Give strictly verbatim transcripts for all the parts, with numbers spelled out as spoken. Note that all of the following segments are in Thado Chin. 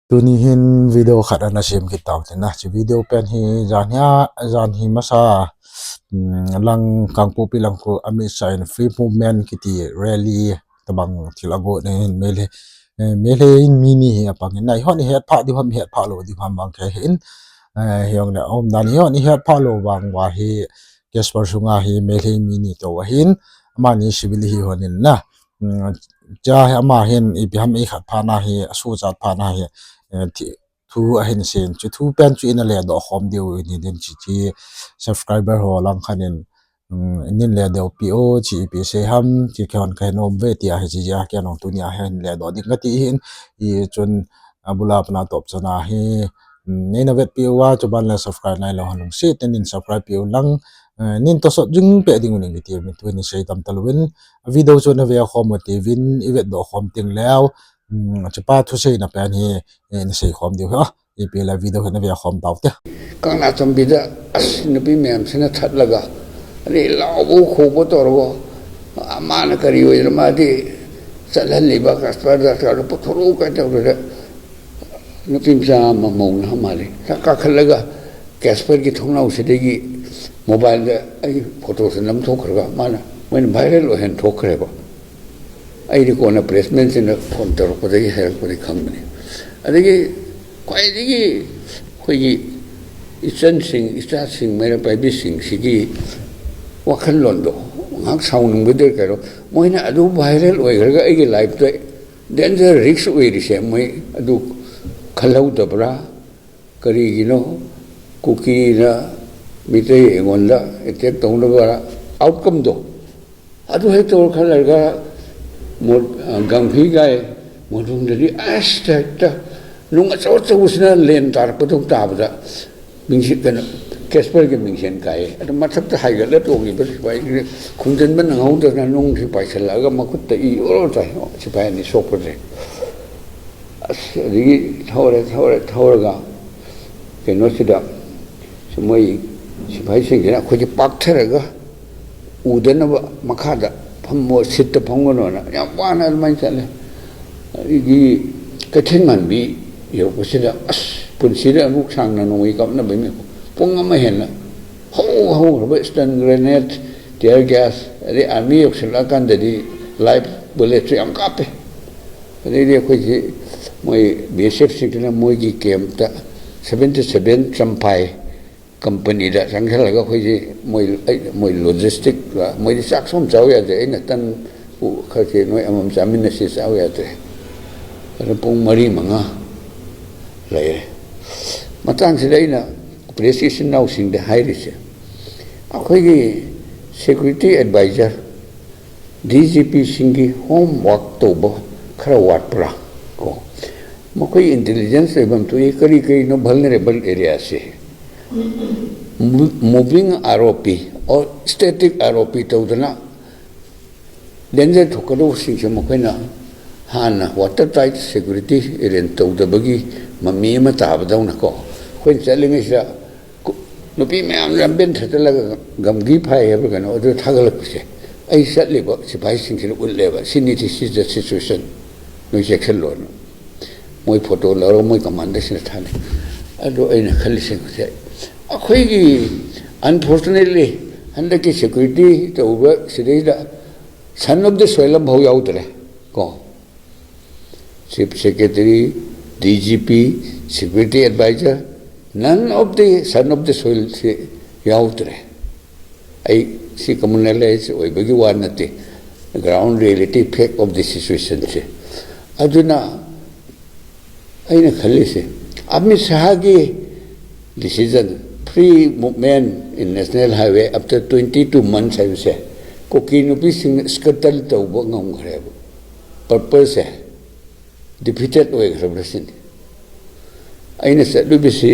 Tuni hin video khat ana sem kit tau te na. Chu video pen hi jan hi a, jan hi masa, mm, lang Kangpokpi lang khu Amit Shah in free movement kiti rally tabang thil ago na hin Meitei, eh, Meitei in mi ni hi apang in na, eihon ihet pha diu ham, ihet pha lou diu ham bang kei hin, eh, hiong le um dan eihon ihet pha lou vang uva hi Casper sunga hi Meitei mi ni tou ahin, amani civil hi hon in na. Mm, cha hi ama hin ipi ham i khat pha na hi, asu chat pha na hi, eh, thi, thu ahin sin, chu thu pen chu ina le doh khom diu ni din chi chi subscriber ho lang khan in, mm, nin le doh pi o chi ipi sei ham, chi kei hon kei nom ve ti a hi chi a kei nong tuni a hin le doh ding kati hin, i chun abula pana top chana hi, mm, nei na vet pi uva chu ban le subscribe nai lou hon lungset nin subscribe pi u lang, eh, nin tosot jing pe ding u ning kiti mi tuni sei tam talou in, video chu na ve khom u ti vin i vet doh khom ting leu, mm, chu pa thu sei na pen hi, eh, na sei khom diu ha. Ipi le video hi na ve khom tau te. Kang na chom bi da, as nupi mem sina that laga. Ani lau bu khu bu tor bu. Ama na kari oi ma di. Salan li ba Casper da ka pu thuru ka ta ru da. Nupi msa ma mo na ma le. Sa ka kha laga. Casper ki thong nau se de gi mobile da ai photo se nam thok kha ga ma na. Mo viral o hen thok kha ba. ꯑꯩꯗꯤ ꯀꯣꯟꯅ ꯄ꯭ꯔꯦꯁꯃꯦꯟꯁꯤꯅ ꯐꯣꯟ ꯇꯧꯔꯛꯄꯗꯒꯤ ꯍꯥꯏꯔꯛꯄꯗꯤ ꯈꯪꯕꯅꯤ꯫ ꯑꯗꯒꯤ ꯈ꯭ꯋꯥꯏꯗꯒꯤ ꯑꯩꯈꯣꯏꯒꯤ ꯏꯆꯟꯁꯤꯡ, ꯏꯆꯥꯁꯤꯡ, ꯃꯩꯔꯥ ꯄꯥꯏꯕꯤꯁꯤꯡꯁꯤꯒꯤ ꯋꯥꯈꯜꯂꯣꯟꯗꯣ ꯉꯥꯏꯍꯥꯛ ꯁꯥꯎꯅꯤꯡꯕꯗ ꯀꯩꯅꯣ, ꯃꯣꯏꯅ ꯑꯗꯨ ꯚꯥꯏꯔꯦꯜ ꯑꯣꯏꯈ꯭ꯔꯒ ꯑꯩꯒꯤ ꯂꯥꯏꯐꯇ ꯗꯦꯟꯖꯔ ꯔꯤꯛꯁ ꯑꯣꯏꯔꯤꯁꯦ ꯃꯣꯏ ꯑꯗꯨ ꯈꯜꯍꯧꯗꯕ꯭ꯔꯥ? ꯀꯔꯤꯒꯤꯅꯣ ꯀꯨꯀꯤꯅ ꯃꯤꯇꯩ ꯑꯩꯉꯣꯟꯗ ꯑꯦꯇꯦꯛ ꯇꯧꯅꯕ ꯑꯥꯎꯠꯀꯝꯗꯣ ꯑꯗꯨ ꯍꯦꯛ ꯇꯧꯔ ꯈꯔ ꯂꯩꯔꯒ ꯃꯣ-, ꯑ, ꯒꯪꯐꯤꯒꯥꯏ ꯃꯣꯟꯊꯨꯡꯗꯗꯤ ꯑꯁ ꯍꯦꯛꯇ ꯅꯨꯡ ꯑꯆꯧ ꯑꯆꯧꯕꯁꯤꯅ ꯂꯦꯟ ꯇꯥꯔꯛꯄꯗꯧ ꯇꯥꯕꯗ ꯃꯤꯡꯁꯤ-, ꯀꯩꯅꯣ, ꯀꯦꯁꯄꯔꯒꯤ ꯃꯤꯡꯁꯦꯟ ꯀꯥꯏꯌꯦ꯫ ꯑꯗꯨ ꯃꯊꯛꯇ ꯍꯥꯏꯒꯠꯂ ꯇꯣꯡꯉꯤꯕ ꯁꯤꯐꯥꯏꯁꯤꯡꯁꯦ ꯈꯨꯝꯖꯤꯟꯕ ꯅꯪꯍꯧꯗꯗꯅ ꯅꯨꯡꯁꯤ ꯄꯥꯏꯁꯤꯜꯂꯛꯑꯒ ꯃꯈꯨꯠꯇ ꯏ ꯑꯣꯔꯣ ꯇꯥꯏ꯫ ꯁꯤꯐꯥꯏ ꯑꯅꯤ ꯁꯣꯛꯄꯁꯦ꯫ ꯑꯁ, ꯑꯗꯒꯤ ꯊꯧꯔꯦ, ꯊꯧꯔꯦ, ꯊꯧꯔꯒ ꯀꯩꯅꯣꯁꯤꯗ ꯁꯤ ꯃꯣꯏ ꯁꯤꯐꯥꯏꯁꯤꯡꯁꯤꯅ ꯑꯩꯈꯣꯏꯁꯦ ꯄꯥꯛꯊꯔꯒ ꯎꯗꯅꯕ ꯃꯈꯥꯗ ꯐꯝꯃꯣ, ꯁꯤꯠꯇ ꯐꯝꯒꯅꯣꯅ ꯌꯥꯝ ꯋꯥꯅ ꯑꯗꯨꯃꯥꯏꯅ ꯆꯠꯂꯦ꯫ ꯑꯗꯒꯤ ꯀꯩꯊꯦꯜ ꯃꯥꯟꯕꯤ ꯌꯧꯔꯛꯄꯁꯤꯗ, ꯑꯁ, ꯄꯨꯟꯁꯤꯗ ꯑꯃꯨꯛ ꯁꯥꯡꯅ ꯅꯣꯡꯃꯩ ꯀꯥꯞꯅꯕꯒꯤ ꯄꯨꯡ ꯑꯃ ꯍꯦꯟꯅ ꯍꯧ ꯍꯧꯈ꯭ꯔꯕ ꯁ꯭ꯇꯟ ꯒ꯭ꯔꯦꯅꯦꯗ, ꯇꯤꯌꯔ ꯒ꯭ꯌꯥꯁ, ꯑꯗꯩ ꯑꯥꯔꯃꯤ ꯌꯧꯁꯤꯜꯂꯛꯑꯀꯥꯟꯗꯗꯤ ꯂꯥꯏꯐ ꯕꯨꯂꯦꯠꯁꯨ ꯌꯥꯝ ꯀꯥꯞꯄꯦ꯫ ꯑꯗꯩꯗꯤ ꯑꯩꯈꯣꯏꯁꯤ ꯃꯣꯏ ꯕꯤ ꯑꯦꯁ ꯑꯦꯐꯁꯤꯡꯁꯤꯅ ꯃꯣꯏꯒꯤ ꯀꯦꯝꯞꯇ ꯁꯚꯦꯟꯇꯤ ꯁꯚꯦꯟ ꯆꯝꯐꯥꯏ ꯀꯝꯄꯅꯤꯗ ꯆꯪꯁꯤꯜꯂꯒ ꯑꯩꯈꯣꯏꯁꯤ ꯃꯣꯏ, ꯑꯩ, ꯃꯣꯏ ꯂꯣꯖꯤꯁꯇꯤꯛ, ꯃꯣꯏꯗꯤ ꯆꯥꯛꯁꯨ ꯑꯃ ꯆꯥꯎ ꯌꯥꯗꯦ꯫ ꯑꯩꯅ ꯇꯟ ꯄꯨ-, ꯈꯔꯁꯦ ꯅꯣꯏ ꯑꯃꯃꯝ ꯆꯥꯃꯤꯟꯅꯁꯤ ꯆꯥꯎ ꯌꯥꯗ꯭ꯔꯦ꯫ ꯑꯗꯨ ꯄꯨꯡ ꯃꯔꯤ ꯃꯉꯥ ꯂꯩꯔꯦ꯫ ꯃꯇꯥꯡꯁꯤꯗ ꯑꯩꯅ ꯄ꯭ꯔꯦꯁ ꯏꯆꯤꯟ ꯏꯅꯥꯎꯁꯤꯡꯗ ꯍꯥꯏꯔꯤꯁꯦ, ꯑꯩꯈꯣꯏꯒꯤ ꯁꯦꯀ꯭ꯌꯨꯔꯤꯇꯤ ꯑꯦꯗꯚꯥꯏꯖꯔ, ꯗꯤ ꯖꯤ ꯄꯤꯁꯤꯡꯒꯤ ꯍꯣꯝꯋꯥꯔꯛ ꯇꯧꯕ ꯈꯔ ꯋꯥꯠꯄ꯭ꯔꯥ? ꯀꯣ, ꯃꯈꯣꯏ ꯏꯟꯇꯦꯂꯤꯖꯦꯟꯁ ꯂꯩꯐꯝ ꯊꯣꯛꯏ, ꯀꯔꯤ ꯀꯔꯤꯅꯣ ꯚꯜꯅꯔꯦꯕꯜ ꯑꯦꯔꯤꯌꯥꯁꯦ? ꯃꯨ-, ꯃꯨꯚꯤꯡ ꯑꯥꯔ ꯑꯣ ꯄꯤ, ꯑꯣ, ꯁ꯭ꯇꯦꯇꯤꯛ ꯑꯥꯔ ꯑꯣ ꯄꯤ ꯇꯧꯗꯅ ꯗꯦꯟꯖꯔ ꯊꯣꯛꯀꯗꯧꯕꯁꯤꯡꯁꯦ ꯃꯈꯣꯏꯅ ꯍꯥꯟꯅ ꯋꯥꯇꯔ ꯇꯥꯏꯠ ꯁꯦꯀ꯭ꯌꯨꯔꯤꯇꯤ ꯑꯦꯔꯦꯟꯖ ꯇꯧꯗꯕꯒꯤ ꯃꯃꯤ ꯑꯃ ꯇꯥꯕꯗꯧꯅꯀꯣ, ꯑꯩꯈꯣꯏꯅ ꯆꯠꯂꯤꯉꯩꯁꯤꯗ ꯀꯨ-, ꯅꯨꯄꯤ ꯃꯌꯥꯝ ꯂꯝꯕꯦꯟ ꯊꯠꯇꯂꯒ ꯒꯝꯒꯤ ꯐꯥꯏ ꯍꯥꯏꯕ꯭ꯔꯥ ꯀꯩꯅꯣ, ꯑꯗꯨ ꯊꯥꯒꯠꯂꯛꯄꯁꯦ ꯑꯩ ꯆꯠꯂꯤꯕ ꯁꯤꯐꯥꯏꯁꯤꯡꯁꯤꯅ ꯎꯠꯂꯦꯕ, "ꯁꯤꯅꯤ, this is the situation, ꯅꯣꯏ ꯆꯦꯛꯁꯤꯜꯂꯣꯅ"꯫ ꯃꯣꯏ ꯐꯣꯇꯣ ꯂꯧꯔꯒ ꯃꯣꯏ ꯀꯃꯥꯟꯗꯔꯁꯤꯡꯗ ꯊꯥꯅꯩ꯫ ꯑꯗꯣ ꯑꯩꯅ ꯈꯜꯂꯤꯁꯦ ꯉꯁꯥꯏ ꯑꯩꯈꯣꯏꯒꯤ ꯑꯟꯐꯣꯔꯆꯨꯅꯦꯠꯂꯤ ꯍꯟꯗꯛꯀꯤ ꯁꯦꯀ꯭ꯌꯨꯔꯤꯇꯤ ꯇꯧꯕ ꯁꯤꯗꯩꯗ ꯁꯟ ꯑꯣꯐ ꯗ ꯁꯣꯏꯜ ꯑꯃꯐꯥꯎ ꯌꯥꯎꯗ꯭ꯔꯦ ꯀꯣ꯫ Chief secretary, D G P, security adviser, none of the son of the soilꯁꯤ ꯌꯥꯎꯗ꯭ꯔꯦ꯫ ꯑꯩ ꯁꯤ ꯀꯃꯟ ꯅꯣꯂꯦꯖ ꯑꯣꯏꯕꯒꯤ ꯋꯥ ꯅꯠꯇꯦ, ground reality fact of the situationꯁꯦ꯫ ꯑꯗꯨꯅ ꯑꯩꯅ ꯈꯜꯂꯤꯁꯦ, ꯑꯃꯤꯠ ꯁꯍꯥꯒꯤ decision, free movement in national highway after twenty two months ꯍꯥꯏꯕꯁꯦ, ꯀꯨꯀꯤ ꯅꯨꯄꯤꯁꯤꯡꯅ ꯁ꯭ꯀꯇꯜ ꯇꯧꯕ ꯉꯝꯈ꯭ꯔꯦꯕ꯫ ꯄꯔꯄꯁꯁꯦ ꯗꯤꯐꯤꯇꯦꯠ ꯑꯣꯏꯈ꯭ꯔꯕ꯭ꯔꯥ ꯁꯤꯅꯤ꯫ ꯑꯩꯅ ꯆꯠꯂꯨꯕꯁꯤ,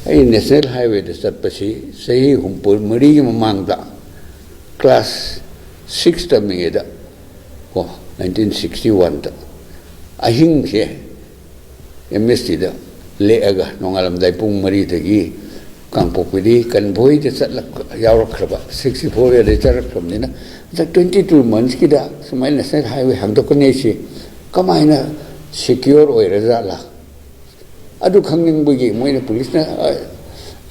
ꯑꯩ ꯅꯦꯁꯅꯦꯜ ꯍꯥꯏꯋꯦꯗ ꯆꯠꯄꯁꯤ ꯆꯍꯤ ꯍꯨꯝꯐꯨ ꯃꯔꯤꯒꯤ ꯃꯃꯥꯡꯗ, ꯀ꯭ꯂꯥꯁ ꯁꯤꯛꯁ ꯇꯝꯃꯤꯉꯩꯗ ꯀꯣ, ꯅꯥꯏꯟꯇꯤꯟ ꯁꯤꯛꯁꯇꯤ ꯋꯥꯟꯗ ꯑꯍꯤꯡꯁꯦ ꯑꯦꯝ ꯑꯦꯁ ꯇꯤꯗ ꯂꯦꯛꯑꯒ ꯅꯣꯡꯉꯥꯜꯂꯝꯗꯥꯏ ꯄꯨꯡ ꯃꯔꯤꯗꯒꯤ ꯀꯥꯡꯄꯣꯛꯄꯤꯗꯒꯤ ꯀꯟꯚꯣꯏꯗ ꯆꯠꯂꯛ-, ꯌꯥꯎꯔꯛꯈ꯭ꯔꯕ, ꯁꯤꯛꯁꯇꯤ ꯐꯣꯔ ꯑꯦꯗꯩ ꯆꯠꯂꯛꯈ꯭ꯔꯕꯅꯤꯅ, ꯍꯟꯗꯛ ꯇ꯭ꯋꯦꯟꯇꯤ ꯇꯨ ꯃꯟꯁꯀꯤꯗ ꯁꯨꯃꯥꯏꯅ ꯅꯦꯁꯅꯦꯜ ꯍꯥꯏꯋꯦ ꯍꯥꯡꯗꯣꯛꯀꯅꯤ ꯍꯥꯏꯁꯤ ꯀꯃꯥꯏꯅ secure ꯑꯣꯏꯔꯖꯥꯠꯂꯥ? ꯑꯗꯨ ꯈꯪꯅꯤꯡꯕꯒꯤ ꯃꯣꯏꯅ police ꯅ, ꯑ,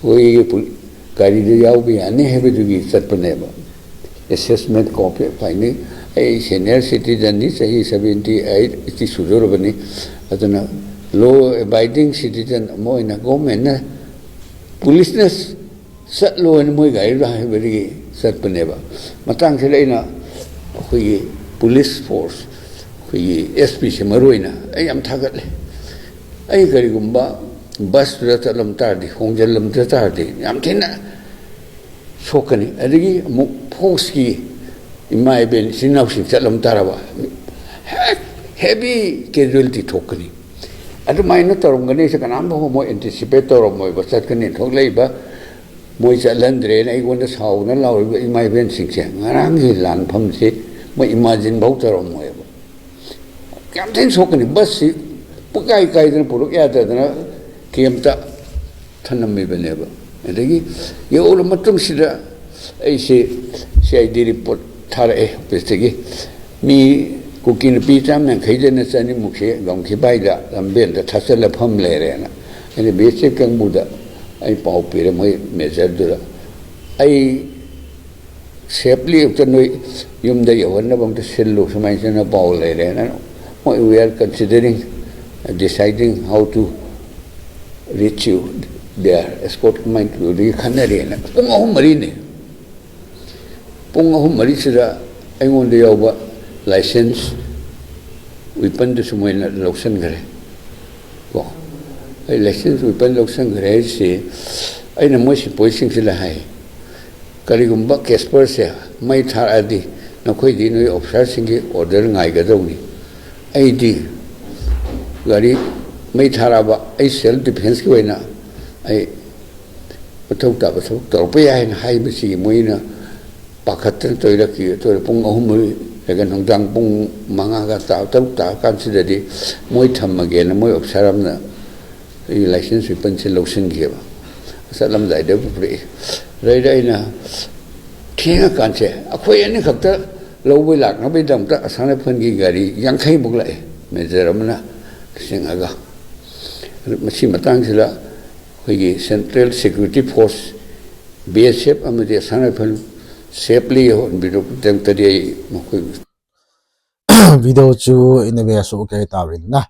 ꯑꯩꯈꯣꯏꯒꯤ ꯄꯨ-, ꯒꯥꯔꯤꯗ ꯌꯥꯎꯕ ꯌꯥꯅꯤ ꯍꯥꯏꯕꯗꯨꯒꯤ ꯆꯠꯄꯅꯦꯕ꯫ Assessment ꯀꯣ ꯐ-, ꯐꯥꯏꯅꯤꯡ, ꯑꯩ senior citizen ꯅꯤ, ꯆꯍꯤ seventy eight, eighty ꯁꯨꯗꯧꯔꯕꯅꯤ꯫ ꯑꯗꯨꯅ law abiding citizen ꯑꯃ ꯑꯣꯏꯅ government ꯅ police ꯅ ꯆꯠꯂꯣ ꯍꯥꯏꯅ ꯃꯣꯏ ꯒꯥꯔꯤꯗꯨ ꯍꯥꯏꯕꯗꯒꯤ ꯆꯠꯄꯅꯦꯕ꯫ ꯃꯇꯥꯡꯁꯤꯗ ꯑꯩꯅ ꯑꯩꯈꯣꯏꯒꯤ police force, ꯑꯩꯈꯣꯏꯒꯤ S P ꯁꯦ ꯃꯔꯨ ꯑꯣꯏꯅ ꯑꯩ ꯌꯥꯝ ꯊꯥꯒꯠꯂꯦ꯫ ꯑꯩ ꯀꯔꯤꯒꯨꯝꯕ bus ꯇꯨꯗ ꯆꯠꯂꯝ ꯇꯥꯔꯗꯤ, ꯍꯣꯡꯖꯤꯜꯂꯝꯗ ꯇꯥꯔꯗꯤ ꯌꯥꯝ ꯊꯤꯅ ꯁꯣꯛꯀꯅꯤ꯫ ꯑꯗꯒꯤ ꯑꯃꯨꯛ force ꯀꯤ ꯏꯃꯥ ꯏꯕꯦꯟ ꯏꯆꯤꯟ ꯏꯅꯥꯎꯁꯤꯡ ꯆꯠꯂꯝ ꯇꯥꯔꯕ, ꯍꯦꯛ heavy casualty ꯊꯣꯛꯀꯅꯤ꯫ ꯑꯗꯨꯃꯥꯏꯅ ꯇꯧꯔꯝꯒꯅꯤ ꯍꯥꯏꯁꯦ ꯀꯅꯥꯝ ꯐꯥꯎꯕ ꯃꯣꯏ anticipate ꯇꯧꯔꯝꯃꯣꯏꯕ, ꯆꯠꯀꯅꯤ ꯊꯣꯛꯂꯛꯏꯕ ꯃꯣꯏ ꯆꯠꯍꯟꯗ꯭ꯔꯦꯅ ꯑꯩꯉꯣꯟꯗ ꯁꯥꯎꯗꯅ ꯂꯥꯎꯔꯤꯕ ꯏꯃꯥ ꯏꯕꯦꯟꯁꯤꯡꯁꯦ ꯉꯔꯥꯡꯒꯤ ꯂꯥꯟꯐꯝꯁꯦ ꯃꯣꯏ imagine ꯐꯥꯎ ꯇꯧꯔꯝꯃꯣꯏꯕ꯫ ꯌꯥꯝ ꯊꯤꯅ ꯁꯣꯛꯀꯅꯤ꯫ Bus ꯁꯤ ꯄꯨꯀꯥꯏ ꯀꯥꯏꯗꯅ ꯄꯨꯔꯛ ꯌꯥꯗꯗꯅ camp ꯇ ꯊꯅꯝꯃꯤꯕꯅꯦꯕ꯫ ꯑꯗꯒꯤ ꯌꯧꯔ ꯃꯇꯨꯡꯁꯤꯗ ꯑꯩꯁꯦ C I D report ꯊꯥꯔꯛꯑꯦ office ꯇꯒꯤ꯫ ꯃꯤ ꯀꯨꯀꯤ ꯅꯨꯄꯤ ꯆꯥꯝ ꯌꯥꯡꯈꯩꯗꯅ ꯆꯅꯤꯃꯨꯛꯁꯦ ꯒꯝꯈꯤꯕꯥꯏꯗ ꯂꯝꯕꯦꯟꯗ ꯊꯥꯆꯜꯂ ꯐꯝ ꯂꯩꯔꯦꯅ꯫ ꯑꯩꯅ B S F ꯀꯥꯡꯕꯨꯗ ꯑꯩ ꯄꯥꯎ ꯄꯤꯔꯦ, ꯃꯣꯏ major ꯗꯨꯗ꯫ ꯑꯩ safely ꯑꯝꯇ ꯅꯣꯏ ꯌꯨꯝꯗ ꯌꯧꯍꯟꯅꯕ ꯑꯝꯇ ꯁꯤꯜꯂꯨ, ꯁꯨꯃꯥꯏꯅ ꯁꯨꯃꯥꯏꯅ ꯄꯥꯎ ꯂꯩꯔꯦꯅ꯫ ꯃꯣꯏ, "We are considering, deciding how to reach you there, escort ꯀꯃꯥꯏꯅ ꯇꯧꯗꯣꯏꯒꯦ ꯈꯟꯅꯔꯦꯅ" ꯄꯨꯡ ꯑꯍꯨꯝ ꯃꯔꯤꯅꯦ꯫ ꯄꯨꯡ ꯑꯍꯨꯝ ꯃꯔꯤꯁꯤꯗ ꯑꯩꯉꯣꯟꯗ ꯌꯥꯎꯕ license weapon ꯗꯨꯁꯨ ꯃꯣꯏꯅ ꯂꯧꯁꯤꯟꯈ꯭ꯔꯦ꯫ ꯀꯣ, ꯑꯩ license weapon ꯂꯧꯁꯤꯟꯈ꯭ꯔꯦ ꯍꯥꯏꯁꯦ, ꯑꯩꯅ ꯃꯣꯏ ꯁꯤꯄꯣꯏꯁꯤꯡꯁꯤꯗ ꯍꯥꯏ, "ꯀꯔꯤꯒꯨꯝꯕ Casper ꯁꯦ ꯃꯩ ꯊꯥꯔꯛꯑꯗꯤ ꯅꯈꯣꯏꯗꯤ ꯅꯣꯏ officer ꯁꯤꯡꯒꯤ order ꯉꯥꯏꯒꯗꯧꯅꯤ꯫ ꯑꯩꯗꯤ ꯒꯥꯔꯤ ꯃꯩ ꯊꯥꯔꯛꯑꯕ ꯑꯩ self defence ꯀꯤ ꯑꯣꯏꯅ ꯑꯩ ꯃꯊꯧ ꯇꯥꯕ ꯊꯕꯛ ꯇꯧꯔꯛꯄ ꯌꯥꯏ" ꯍꯥꯏꯅ ꯍꯥꯏꯕꯁꯤꯒꯤ ꯃꯣꯏꯅ ꯄꯥꯈꯠꯇꯅ ꯇꯣꯏꯔꯛꯈꯤ꯫ ꯇꯣꯏꯔ ꯄꯨꯡ ꯑꯍꯨꯝ ꯃꯔꯤꯗꯒ ꯅꯨꯡꯗꯥꯡ ꯄꯨꯡ ꯃꯉꯥꯒ ꯇꯥ-, ꯇꯔꯨꯛ ꯇꯥꯔꯀꯥꯟꯁꯤꯗꯗꯤ ꯃꯣꯏ ꯊꯝꯃꯒꯦꯅ ꯃꯣꯏ officer ꯑꯃꯅ ꯑꯩꯒꯤ license weapon ꯁꯦ ꯂꯧꯁꯤꯟꯈꯤꯑꯕ꯫ ꯆꯠꯂꯝꯗꯥꯏꯗ ꯄꯨꯔꯛꯏ꯫ ꯑꯗꯩꯗ ꯑꯩꯅ ꯊꯦꯡꯉꯀꯥꯟꯁꯦ ꯑꯩꯈꯣꯏ ꯑꯅꯤꯈꯛꯇ ꯂꯧꯕꯩ ꯂꯥꯛꯅꯕꯩꯗꯃꯛꯇ ꯑꯁꯥꯝ rifle ꯒꯤ ꯒꯥꯔꯤ ꯌꯥꯡꯈꯩꯃꯨꯛ ꯂꯥꯛꯑꯦ, major ꯑꯃꯅ ꯆꯤꯡꯉꯒ꯫ ꯑꯗꯨ ꯃꯁꯤ ꯃꯇꯥꯡꯁꯤꯗ ꯑꯩꯈꯣꯏꯒꯤ Central Security Force, B S F ꯑꯃꯗꯤ Assam Rifle safely ꯌꯧꯍꯟꯕꯤꯔꯛꯄꯒꯤꯗꯃꯛꯇꯗꯤ ꯑꯩ ꯃꯈꯣꯏꯕꯨ Video chu in a way asoh kei tauvin na.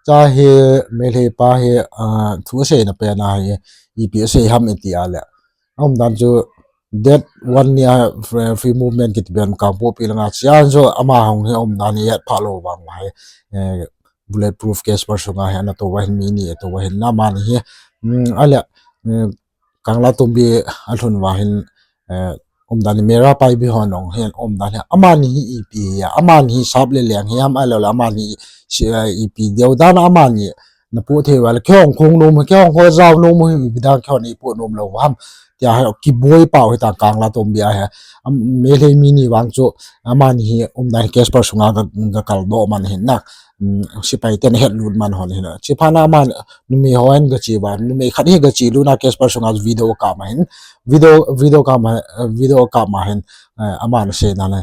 Cha hi, Meitei pa hi, ah, thu asei na pen a hi, ipi asei ham iti a le. Aumdan chu, date one ni a, fr-, free movement kiti pen Kangpokpi langa chia chu ama hung hi aumdan hi hetphah lou vang uva hi, eh, bulletproof Casper sunga hi ana tou uva hin mi ni atou uva hin na ama ni hi, mm, a le, mm, Kanglatongbi alhun uva hin, eh, umdan hi Meira Paibi ho nung hin umdan hi amani hi ipi hi, amani hi sap le leng hi ham ahilou le amani hi si, eh, ipi deu dan a amani na pu thei uva le kihong khong nom, kihong khong jao nom hi ipi dan kihon ipu nom lou ham. Tia hi kiboi pau hi ta Kanglatongbi a hi. Am, Meitei mi ni vang chu amani hi umdan hi Casper sunga ga, ga kal doh man hin na. Um, sipai ten hetlut man hon hin. Chiphat na aman numei ho hin gache uva, numei khat hi gache lut na Casper sunga video kap ma hin, video, video kap ma, video kap ma hin, eh, aman asei na le.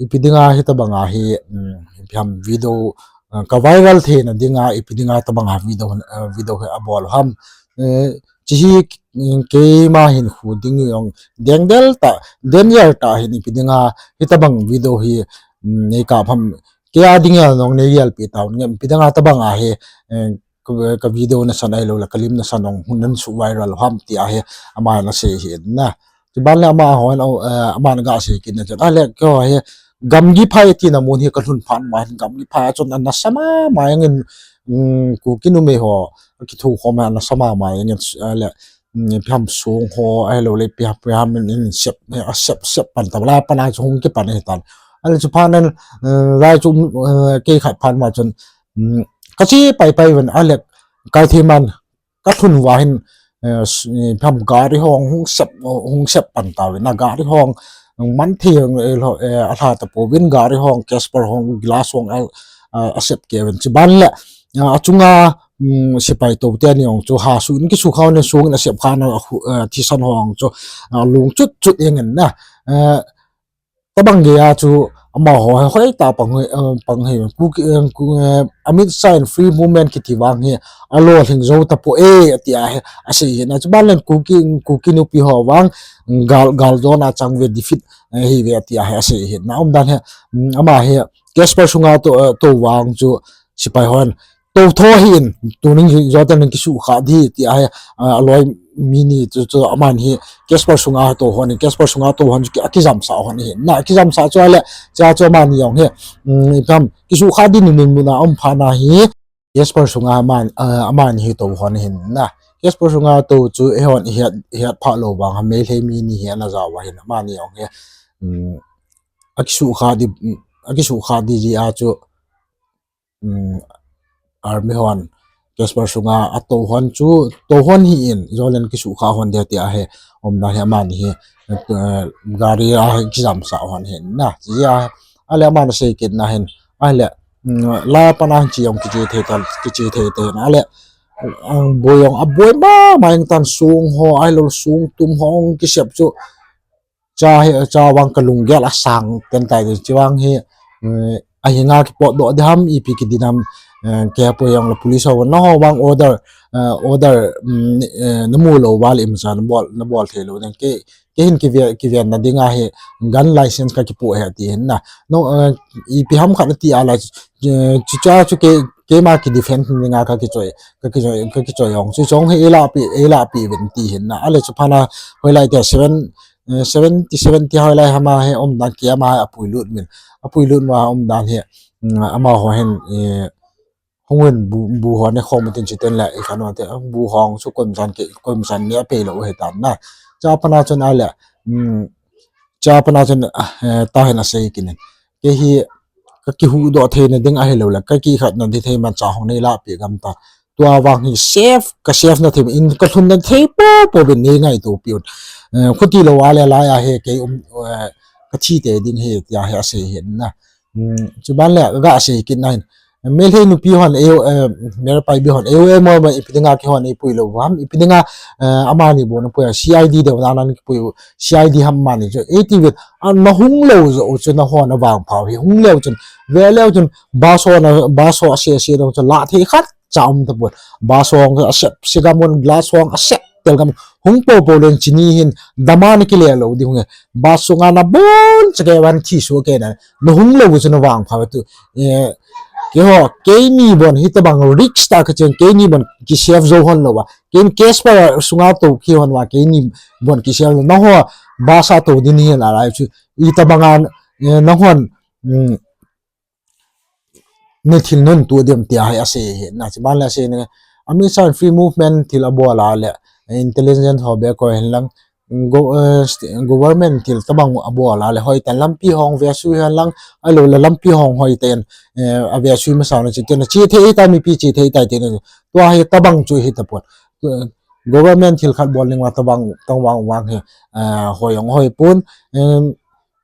Ipi dinga hitabanga hi, um, ipi ham video, eh, ka viral theina dinga, ipi dinga tabanga video, eh, video hi abol ham. Eh, chi hi, mm, keima hinkho ding jong dengdel ta, danger ta hin ipi dinga hitabang video hi, mm, nei kap ham. Kei a dinga jong nei gelpi tauvin, ipi dinga tabanga hi, eh, ka, ka video nasan ahilou le, ka lim nasan jong hun nan su viral ham tia hi, ama na sei hi na. Chuban le ama hon, eh, ama na ga sei kit na chun. A le, kei ho hi, gamgi phai tina mun hi ka lhun phat ma hin, gamgi phai a chun ana sa mama jeng in, mm, Kuki numei ho, kithu khom ana sa mama jeng in, a le, mm, ipi ham song ho, ahilou le ipi ham, ipi ham in, in sep, a sep, sep pan ta, lai pan a chu hung kipan hi tan. A le chu phat nan, eh, lai chu, eh, kei khat phat ma chun, mm, ka che pai pai uvin, a le, kai thei man, ka lhun uva hin, eh, s-, eh, ipi ham gari hong hung sep, hung sep pan tauvin, a gari hong, man thei, eh, lo, eh, alha tapouvin gari hong, Casper hong, glass hong, a, a, asep kei uvin. Chuban le, a, achunga, mm, sipai tou teni jong chu ha su in kisu kha uvin song in asep kha na, a, hu, a, thisan ho jong chu, a, lung chut chut jeng in na. A, tabang gei a chu, amaho hoitah pang hi, eh, pang hi, Kuki, eh, Ku-, eh, Amit Shah in Free Movement kiti vang hi alolhing jou tapoi, ati ahi, asei hi na. Chuban len Kuki, Kuki nupi ho vang gal, gal jona chang ve, defeat, eh, hi ve, ati ahi, asei hi na. Umdan hi, mm, ama hi Casper sunga tou, eh, tou vang chu sepai hon tou tho hih in, tuning hi joten kisukha di, ti ahi, ah, aloi mi ni chu, chu aman hi Casper sunga tou hon, Casper sunga tou hon chu ki-, akijamsah hon hi na, akijamsah chu ale, cha chu amani jong hi, um, itam, kisukha di ni mun muna um phat na hi, Casper sunga aman, ah, amani hi tou hon hi na, Casper sunga tou chu eihon ihet, ihet pha lou vang, ha Meitei mi ni hi ana jao va hin, amani jong hi, um, akisukha di, akisukha di ji a chu, um, army hon Casper sunga atou hon chu, tou hon hih in, jolen kisukha hon dia, ti ahi, umdan hi amani hi, eh, gari a hi kijamsah hon hi na, ji a, ale aman asei kit na hin, ale, um, la pana chi jong kiche thei ta, kiche thei ta hin, ale, ang boi jong aboi mama in tan sung ho, ahilou sung tum ho kisep chu, cha hi, cha vang kalunggel asang ten tai, chi vang hi, eh, ahinga kipot doh di ham, ipi kiti di ham, eh, kei poi jong le police ho, nangho vang order, eh, order, um, eh, namu lou va le imacha nabol, nabol thei lou ding. Kei, kei hin kive, kiven na dinga hi gun license kakipoh ahi ti hin na. No, eh, ipi ham khat nati a la, eh, chucha chu kei, keima kidefend dinga kakichoi, kakichoi, kakichoi jong. Chu jong hi eilapi, eilapi uvin ti hin na. Ale chuphat na hoilai te seven, eh, seventy, seventy hoilai hama hi umdan kei ama hi apuilut min. Apuilut ma umdan hi, mm, amaho hin, eh, hung in bu, bu ho ne khom tin chiten le, i khan te, bu hong chu koimasan ke, koimasan ne apei lou ahi tan na. Chuphat na chun ale, mm, chuphat na chun, ah, eh, ta hin asei kit in. Kei hi kakihuhdoh theina ding ahilou le, kakikhatna ding thei man cha hung neilapi gam ta. Tua vang hi safe, ka safe na thei in kalhun na thei popo uvin neingaito piu. Eh, khuti lou ale lai a hi kei um, eh, kathi tei ding ahi, ti ahi asei hin na. Hmm, chuban le, ga asei kit na hin. Meitei nupi hon, eu, eh, Meitei pi hon, eu, eu, mo, mo, ipi dinga kihon, eipui lou ham, ipi dinga, eh, amani bon, pui, C I D deu, na, na, pui, C I D ham mani, chu, eighty with, a, nahung lou jou, chu, nahon, avang phau hi, hung leu, chun, ve leu, chun, bus ho, na, bus ho, ase, ase, dong, chu, la, thei khat, cha um tapon, bus ho, asep, sigamon, glass ho, asep, tel gam, hung popo len chini hin, dama na kile lou di hung e. Bus sunga nabon, chake van thi su ke na, nahung lou chu navang pha tu. Eh, keiho, keini bon, hitabang risk ta kachen, keini bon, ki safe jou hon lou va. Keini Casper sunga tou kihon va, keini bon, ki safe lou. Nangho, bus a tou ding hi la lai chu. Hitabang an, eh, nahon, mm, ni thil nun tu diam tia hi asei hi. Na, chuban le asei ni, Amit Shah in Free Movement thil abol a le, intelligence ho be ko hin lang, go-, eh, st-, government thil tabang abol a le, hoitan lampi hong vesui hen lang, ahilou le lampi hong hoitan, eh, avesui masa na chi, tin chi thei ta mipi chi thei ta tin, tua hi tabang chu hi tapon. Eh, government thil khat bol ning va tabang, tabang vang hi, eh, hoi hong hoi pon, em,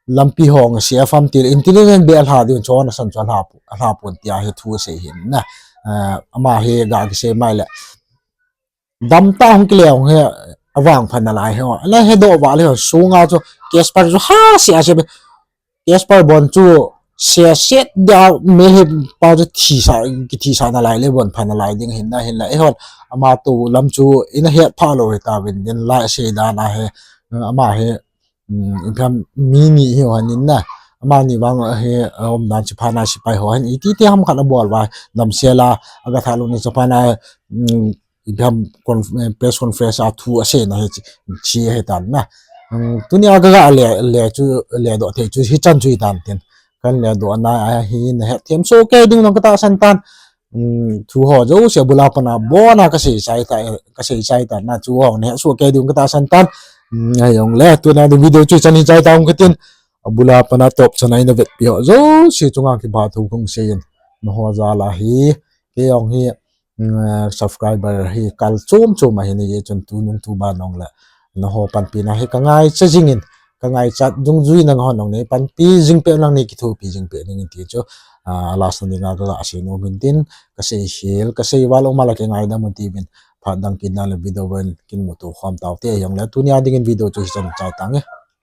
lampi hong ase a fam til, intelligence be alha diu chon asan chon alha pu-, alha pon tia hi thu asei hin na. Ah, ama hi ga kisei mai le. Dam ta hung kile hung hi avang pha nalai hi. La hedoh va le ho sunga chu Casper chu ha se ase be. Casper bon chu se set da me he pa chu thi sa, kithi sa nalai le bon pha nalai ding hin na hin la. Eihon ama tu lam chu ina het pha lou hi ta vin din la se da na he. Ama he um, ipi ham mi ni hi hon in na. Amani vang hi, uh, umdan chuphat na sepai ho hin iti ti ham khat abol va damsel a, aga tha lou ni chuphat na, um, ipi ham conf-, eh, press conference a thu asei na hi chi, chi hi tan na. Um, tuni a ga le, le chu, le doh thei chu hi chan chu hi tan tin. Kan le doh na a hi na het them so ke ding nong ka tahsan tan. Um, thu ho jouse abul a pat na bon a kasei chai ta, kasei chai ta na chu ho ne su ke ding ka tahsan tan. Um, ahi jong le, tuna ding video chu chan hi chai ta hung katin. Abul a pat na top chan a ina vetpi ho jouse chunga kipa thu kong sei in. Nangho jal a hi, kei jong hi, um, subscriber hi kal chom chom ahi ni ye chun tunung tuban jong le. Nangho panpina hi ka ngaicha jing in, ka ngaichat dungjui nangho nong nei panpi jing peh nang nei kithopi jing peh ding in ti chu, ah, last na dinga ka ga sei nom in tin, ka sei hel, ka sei val um a la kei ngaidam un ti vin, phat dang kin na le video ven kin muto khom tau te jong le, tuni a ding in video chu hi chan chai tange.